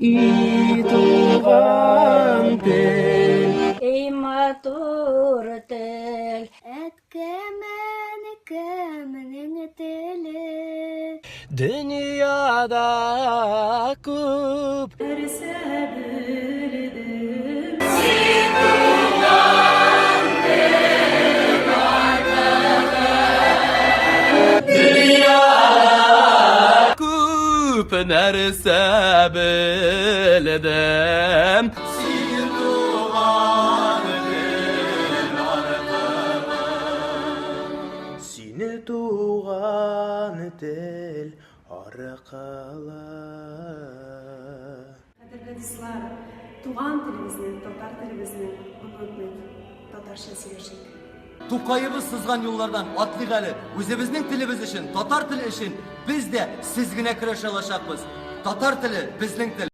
И туган тел. Эй матур тел. Әткәм-әнкәмнең теле. Дөньяда күп. Нәрсә белдем. Күп нәрсә белдем. Син туган тел аркылы. Сине туган тел аркылы. Кадерле дуслар, туган телебезне, татар телебезне онытмыйк, татарча сөйләшик. Тукаебыз сызган юллардан атлыйк әле. Үзебезнең телебез өчен, татар теле өчен без дә сез генә көрәшә алачакбыз. Татар теле, безнең тел.